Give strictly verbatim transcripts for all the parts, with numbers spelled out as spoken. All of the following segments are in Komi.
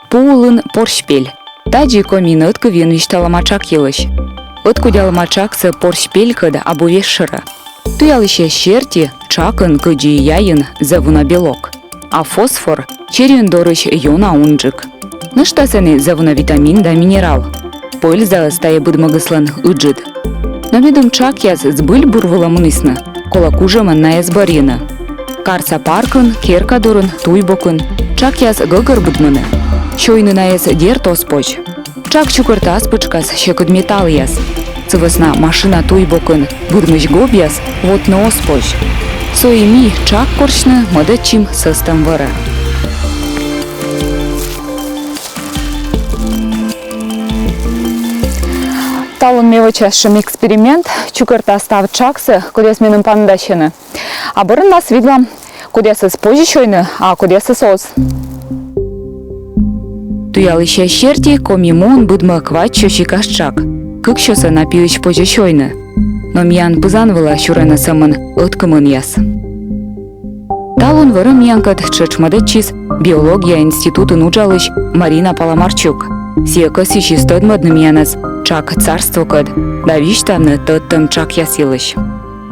Пу улын порсь пель. Тадзи Комиын ӧткывйӧн висьталӧма тшак йылысь. Ӧткодялӧма тшаксӧ порсь пелькӧд абу весьшӧрӧ. Туялысьяс серти, тшакын, кыдзи яйын, зэв уна белок. А фосфор чериын дорысь ёна унджык. Нӧшта сэні зэв уна витамин да минерал. Пӧльзаыс тайӧ быдмӧгыслӧн ыджыд. Но медым тшакъяс збыль бур вылӧ мунісны, колӧ кужӧмӧн найӧс бӧрйыны. Карса паркын, керка дорын, туй бокын тшакъяс гӧгӧр быдмӧны. Сёйны найӧс, дерт, оз позь. Тшак чукӧртӧ ас пытшкас сьӧкыд металлъяс. Сы вӧсна машина туй бокын быдмысь гобъяс вотны оз позь. Со и ми тшак корсьны мӧдӧдчим сӧстӧм вӧрӧ. Талун ме вӧча сэтшӧм эксперимент, чукӧрта став тшаксӧ, кодъяс меным паныдасьӧны. А бӧрыннас видлам, кодъясӧс позьӧ сёйны, а кодъясӧс оз. Туялысьяс серти, Коми муын быдмӧ квайтсё сикас тшак. Кыксёсӧ на пиысь позьӧ сёйны. Но миян пызан вылӧ сюрӧны сӧмын ӧткымынъяс. Талун вӧрӧ миянкӧд тшӧтш мӧдӧдчис биология институтын уджалысь Марина Паламарчук. Сійӧ кӧсйысис тӧдмӧдны миянӧс тшак царствокӧд да висьтавны тӧдтӧм тшакъяс йылысь.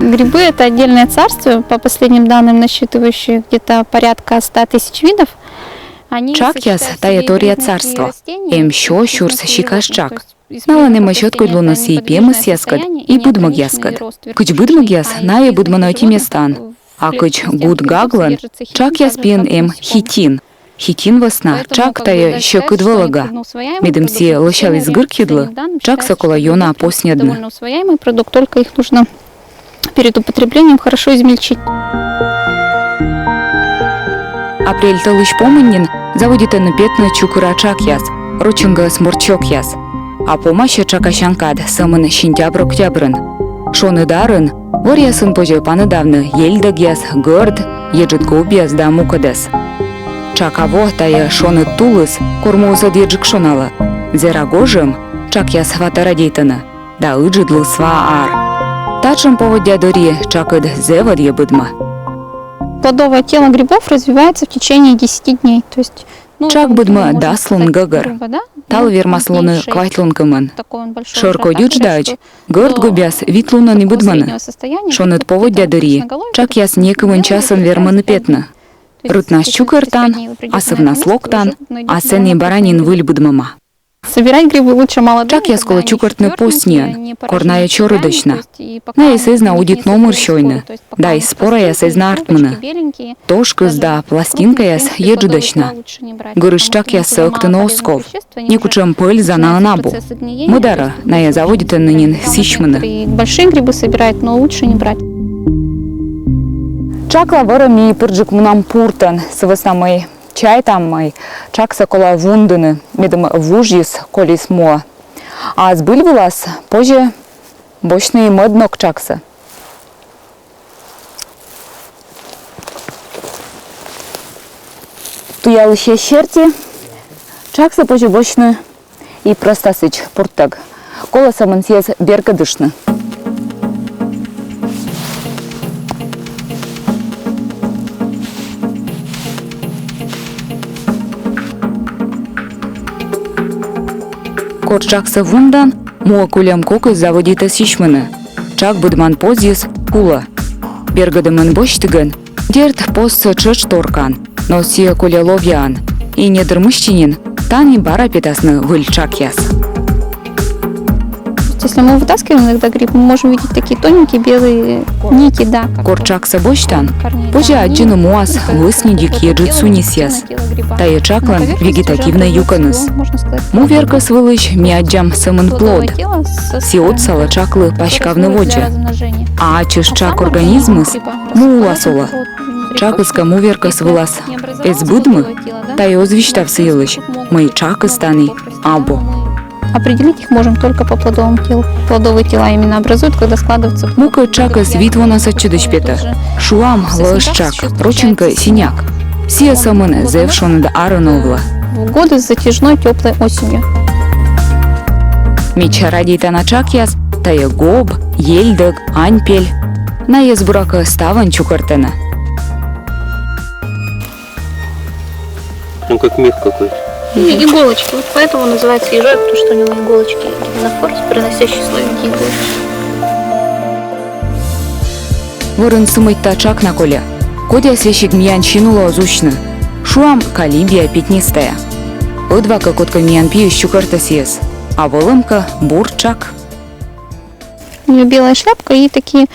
Грибы — это отдельное царство, по последним данным, насчитывающее где-то порядка ста тысяч видов. Они сочетают в себе именно и растения, и растительные продукты. Тшакъяс — тайӧ торъя царство. Эм сё сюрс сикас тшак. Налӧн эмӧсь ӧткодь луныс и пемӧсъяскӧд, и быдмӧгъяскӧд. Кыдз быдмӧгъяс, найӧ быдмӧны ӧти местаын. А кыдз гут гаглӧн, тшакъяс пиын эм хитин. Хитин вӧсна тшак — тайӧ сьӧкыд вӧлӧга. Медым сійӧ лӧсяліс гыркйыдлы, тшаксӧ колӧ ёна посньӧдны. Довольно усвояемый продукт, только их нужно перед употреблением хорошо измельчить. Апрель тӧлысь помын нин заводитӧны петны чукыра тшакъяс, рочӧн гӧгӧр сморчокъяс. А помасьӧ тшакасян кад сӧмын сентябрь-октябрын. Шоныд арын вӧръясын позьӧ паныдавны ельдӧгъяс, гӧрд, еджыд гобъяс да мукӧдӧс. Тшака во — тайӧ шоныд тулыс, кор муыс ӧдйӧджык шоналӧ. Зэра гожӧм тшакъяс ватӧ радейтӧны. Да ыджыд лысва ар. Татшӧм поводдя дырйи тшакыд зэв ӧдйӧ быдмӧ. Плодовое тело грибов развивается в течение десяти дней. То есть, ну, тшак быдмӧ дас лун гӧгӧр. Талы вермас лоны квайт лун кымын. Шӧркодь ыдждаӧдз гӧрд гобъяс вит лунӧн и быдмӧны. Шоныд поводдя дырйи тшакъяс некымын часӧн вермӧны петны. Рытнас чукӧртан, асывнас локтан, а сэні бара нин выль быдмӧма. Собирать грибы лучше молодыми, когда они ещё тёртленькие, они не поражены корнями, то есть и пока они не в физ-, в физиологической форме. Тшакъяс колӧ чукӧртны посньӧӧн, кор найӧ чорыдӧсь на, уджалӧ. Найӧс эз на удит номыр сёйны. Тошкыс да пластинкаяс еджыдӧсь на. Гырысь тшакъяссӧ ӧктыны оз ков. Некутшӧм пӧльза наын абу. Мӧдарӧ найӧ заводитӧны нин сісьмыны. И большие грибы собирать, но лучше не брать. Тшакла вӧрӧ ми пырджык мунам пуртӧн, сы вӧсна мый чайтам, мый тшаксӧ колӧ вундыны, медым вужйыс колис муӧ. А збыль вылас позьӧ босьтны и мӧд ног тшаксӧ. Туялысьяс серти, тшаксӧ позьӧ босьтны и прӧста сідз пурттӧг. Колӧ сӧмын сійӧс бергӧдыштны. Кор тшаксӧ вундан, муӧ кольӧм кокыс заводитӧ сісьмыны. Тшак быдман позйыс кулӧ. Бергӧдӧмӧн босьтігӧн, дерт, позсӧ тшӧтш торкан, но сійӧ кольӧ ловъяӧн. И недыр мысти нин тані бара петасны выль тшакъяс. Если мы вытаскиваем иногда гриб, мы можем видеть такие тоненькие белые нити, да, как корнями. Кор тшаксӧ босьтан, позьӧ аддзыны муас вӧсньыдик еджыд сунисъяс. Тайӧ тшаклӧн вегетативнӧй юкӧныс. Му веркӧс вылысь ми аддзам сӧмын плод. Сійӧ отсалӧ тшаклы паськавны водзӧ. А ачыс тшак организмыс му улас олӧ. Тшакыс кӧ му веркӧс вылас эз быдмы, тайӧ оз висьтав сы йылысь, мый тшакыс тані абу. Определить их можем только по плодовым телу. Плодовые тела именно образуют, когда складываются в... Мукӧд тшакыс вит вонас ӧтчыдысь петӧ. Шуам, лӧз тшак, рочӧн кӧ синяк. Сійӧ сӧмын зэв шоныд арын овлӧ. В годы с затяжной тёплой осенью. Медся радейтана тшакъяс — тайӧ гоб, ельдӧг, аньпель. Найӧс, буракӧ, ставӧн чукӧртӧны. Он как мех какой-то. И иголочки. Вот поэтому называется ежак, потому что у него иголочки. Гименофор, спороносящий слой в виде иголочки. Вӧрын сымӧдта тшак на кольӧ. Кодъяс весиг миян син улӧ оз усьны. Шуам, коллибия пятнистая. Ӧдвакӧ кодкӧ миян пиысь чукӧртӧ сійӧс. А вӧлӧмкӧ бур тшак. У неё белая шляпка и такие,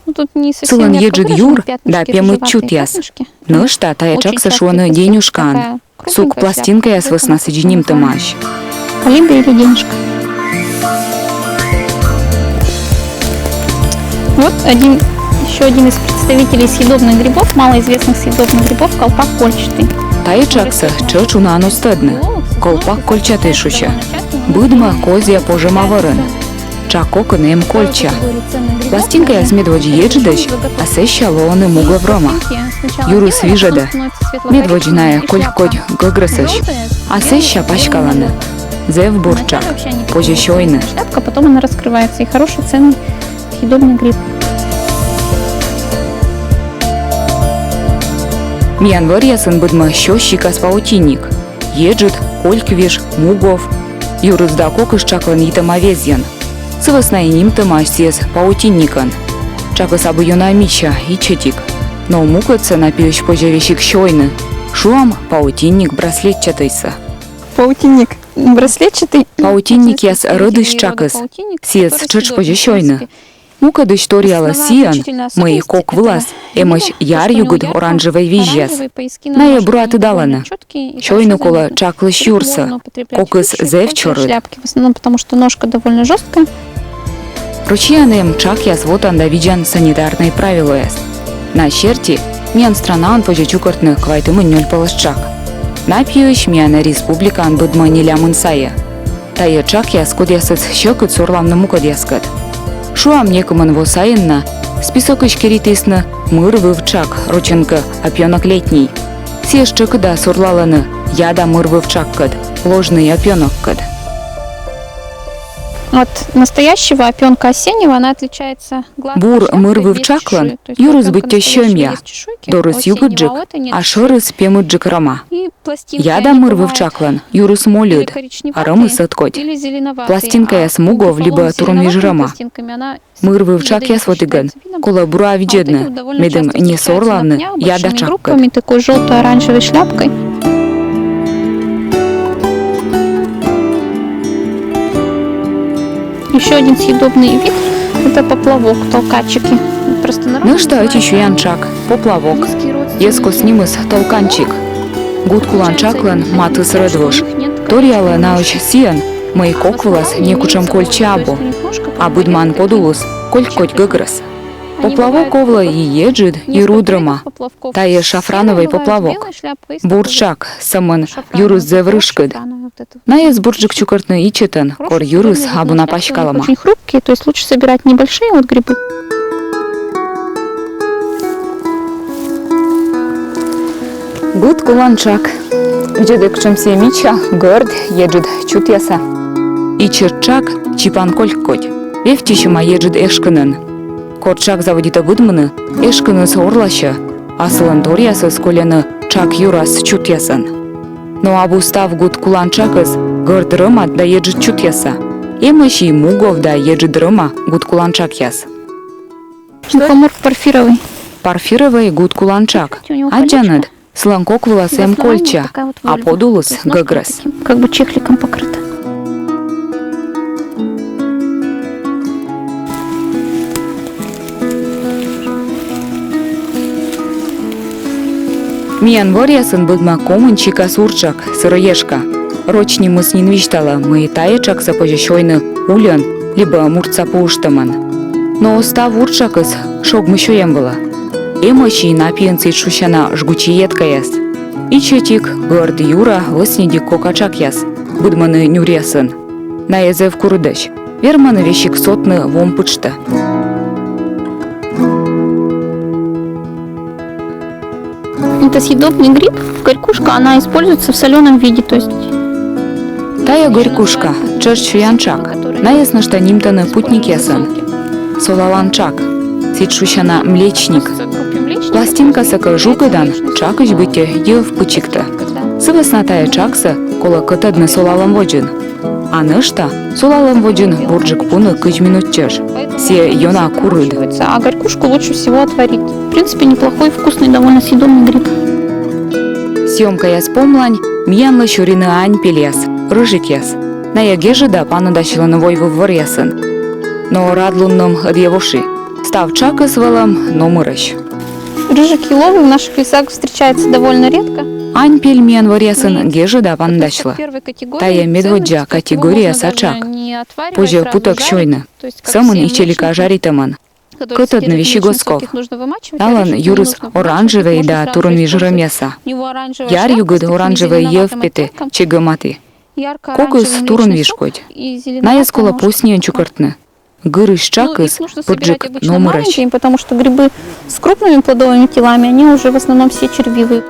ну, тут не совсем... Сылӧн еджыд юр да пемыд чутъяс. Нӧшта тайӧ тшаксӧ шуӧны денюшкаӧн. Сук пластинкаяс вӧсна сідзи нимтӧмаӧсь. Коллибия или денежка. Вот один, ещё один из представителей съедобных грибов, малоизвестных съедобных грибов, колпак кольчатый. Тайӧ тшаксӧ тшӧтш унаӧн оз тӧдны. Колпак кольчатый шусьӧ. Быдмӧ козья пожӧма вӧрын. Тшак кокын эм кольча. Пластинкаяс медводз еджыдӧсь, а сэсся лоӧны мугов рӧма. Юрыс вижӧдӧ. Медводз найӧ кольк кодь гӧгрӧсӧсь, а сэсся паськалӧны. Зэв бур тшак, позьӧ сёйны. Шляпка, потом она раскрывается, и хороший ценный съедобный гриб. Миян вӧръясын быдмӧ сё сикас паутинник. Еджыд, кольк виж, мугов. Юрыс да кокыс тшаклӧн йитӧма везйӧн. Сы вӧсна и нимтӧмаӧсь сійӧс паутинникӧн. Тшакыс абу ёна мича, ичӧтик. Но мукӧдсӧ на пиысь позьӧ весиг сёйны. Шуам, паутинник браслетчатыйсӧ. Паутинник браслетчатый. Паутинникъяс рӧдысь тшакыс. Сійӧс тшӧтш позьӧ сёйны. Мукӧдысь торъялӧ сійӧн, мый кок вылас эмӧсь яръюгыд оранжевӧй визьяс. Найӧ бура тыдалӧны. Сёйны колӧ тшаклысь юрсӧ. Кокыс зэв чорыд. Шляпки в основном, потому что ножка довольно жёсткая. Россияын эм тшакъяс вотан да видзан санитарнӧй правилояс. На серти, миян странаын позьӧ чукӧртны квайтымын нёль пӧлӧс тшак. На пиысь миян республикаын быдмӧ нелямын сайӧ. Тайӧ тшакъяс, кодъясӧс сьӧкыд сорлавны мукӧдъяскӧд. Шуам, некымын во сайын на списокысь керитісны мыр выв тшак, рочӧн кӧ, опёнок летний. Сійӧс тшӧкыда сорлалӧны яда мыр выв тшаккӧд, ложный опёноккӧд. От настоящего опёнка осеннего она отличается гладкой шляпкой, весь чешуйкой. Бур мыр выв тшаклӧн юрыс быттьӧ сьӧмъя, дорыс югыдджык, а шӧрыс пемыдджык рӧма. Яда мыр выв тшаклӧн юрыс мольыд, а рӧмыс ӧткодь. Пластинкаяс мугов либӧ турунвиж рӧма. Мыр выв тшакъяс вотігӧн колӧ бура видзӧдны, медым не сорлавны яда тшаккӧд. Такой жёлто-оранжевой шляпкой. Ещё один съедобный вид — это поплавок, толкачики. Нӧшта ӧти сёян тшак — поплавок. Йӧзкост нимыс толканчик. Гудкулан тшаклӧн матыс рӧдвуж. Торъялӧ наысь сійӧн, мый кок вылас некутшӧм кольча абу, а быдмаӧн подулыс кольк кодь гӧгрӧс. Поплавок овлӧ и еджыд, и руд рӧма. Тайӧ шафрановӧй поплавок. Бур тшак, сӧмын юрыс зэв рышкыд. Найӧс бурджык чукӧртны ичӧтӧн, кор юрыс абу на паськалӧма. Очень хрупкие, то есть лучше собирать небольшие вот грибы. Гудкулан тшак. Видзӧдӧй, кутшӧм сійӧ мича, гӧрд, еджыд чутъяса. Ичӧт тшак чипан кольк кодь. Вевттьӧма еджыд эшкынӧн. Кор тшак заводитӧ быдмыны, эшкыныс орласьӧ, а сылӧн торъясыс кольӧны тшак юрас чутъясӧн. Но абу став гудкулан тшакыс гӧрд рӧма да еджыд чутъяса. Эмӧсь и мугов да еджыд рӧма гудкулан тшакъяс. Мухомор порфировый. Порфировӧй гудкулан тшак. Аддзанныд, сылӧн кок вылас эм кольча, а подулыс гӧгрӧс. Как бы чехликом покрыто. Миян вӧръясын быдмӧ комын сикас ур тшак, сыроежка. Роч нимыс нин висьталӧ, мый тайӧ тшаксӧ позьӧ сёйны ульӧн либӧ муртса пуыштӧмӧн. Но став ур тшакыс шогмы сёйӧм вылӧ. Эмӧсь и на пиын сідз шусяна жгучи еткаяс. Ичӧтик гӧрд юра вӧсньыдик кока тшакъяс быдмӧны нюръясын. Найӧ зэв курыдӧсь. Вермӧны весиг сотны вом пытшкӧ. Это съедобный гриб. Горькушка, она используется в соленом виде, то есть Тайӧ горькушка, тшӧтш сёян тшак. Найӧс нӧшта нимтӧны путникъясӧн. Солалан тшак. Сідз шусяна млечник. Пластинкасӧ кӧ жугӧдан, тшакысь быттьӧ йӧв пычиктӧ. Сы вӧсна тайӧ тшаксӧ колӧ кӧтӧдны солалӧм водзын. А нӧшта солалӧм водзын бурджык пуны кызь минут чӧж. Сійӧ ёна курыд. А горькушку лучше всего отварить. В принципе, неплохой, вкусный, довольно съедобный гриб. Съёмкаяс помлань миянлы сюрисны ань пельяс, рыжикъяс. Найӧ гежӧда паныдасьлӧны войвыв вӧръясын. Но радлунным ӧдйӧ воши. Став тшакыс вӧлӧм номырӧсь. Рыжик еловый в наших лесах встречается довольно редко. Ань пель миян вӧръясын гежӧда паныдасьлӧ. Тайӧ медводдза категорияса тшак. Позьӧ путӧг сёйны. Сӧмын ичӧтика жаритӧмӧн. Кӧтӧдны весиг оз ков. Налӧн юрыс оранжевӧй да турунвиж рӧмъяса. Яръюгыд оранжевӧй йӧв петӧ чегӧматӧ. Кокыс турунвиж кодь. Найӧс колӧ посниӧн чукӧртны. Гырысь тшакыс пырджык номырӧсь. Потому что грибы с крупными плодовыми телами, они уже в основном все червивые.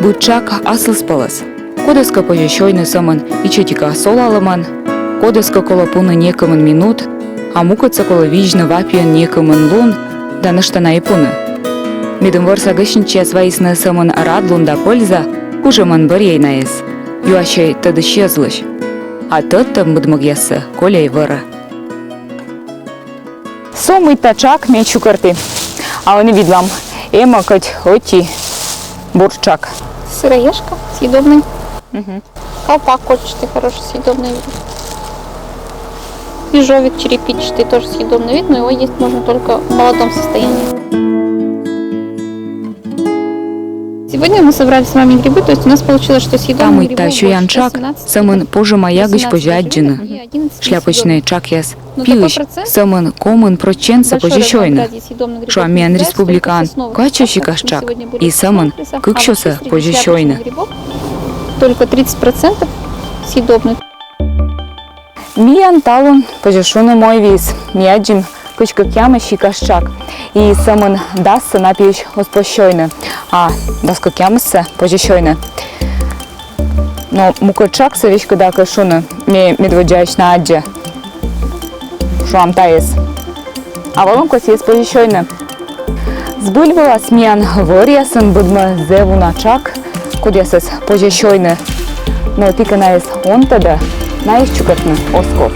Быд тшак аслыспӧлӧс. Кодӧскӧ позьӧ сёйны сӧмын ичӧтика солалӧмӧн, кодӧскӧ колӧ пуны некымын минут, а мукӧдсӧ колӧ видзны ва пиын некымын лун да нӧшта на и пуны. Медым вӧрса гӧститчияс вайисны сӧмын радлун да пӧльза, кужӧмӧн бӧрйӧй найӧс. Юасьӧй тӧдысьяслысь. А тӧдтӧм быдмӧгъяссӧ кольӧй вӧрӧ. Со мыйта тшак ме чукӧрті. А ӧні видлам. Эм-ӧ кӧть ӧти бур тшак. Сыроежка съедобный. Колпак кольчатый, хороший съедобный вид. Ежовик черепичатый, тоже съедобный вид, но его есть можно только в молодом состоянии. Сегодня мы собрали с вами грибы, то есть у нас получилось, что съедобных грибов больше. Та мыйта сёян тшак сӧмын пожӧма ягысь позьӧ аддзыны. Шляпочнӧй тшакъяс пиысь сӧмын комын прӧчентсӧ позьӧ сёйны. Шуам, миян республикаын квайтсё сикас тшак, и сӧмын кыксёсӧ позьӧ сёйны. Только тридцать процентов съедобных. Миян талун, позьӧ шуны, мойвиис. Ми аддзим кызь кӧкъямыс сикас тшак. И сӧмын дассӧ на пиысь оз позь сёйны. А дас кӧкъямыссӧ позьӧ сёйны. Но мукӧд тшаксӧ, веськыда кӧ шуны, ме медводдзаысь на аддза. Шуам, тайӧс. А вӧлӧмкӧ, сійӧс позьӧ сёйны. Збыль вылас миян вӧръясын быдмӧ зэв уна тшак, кодъясӧс позьӧ сёйны. Но ті кӧ найӧс он тӧдӧ, найӧс чукӧртны оз ков.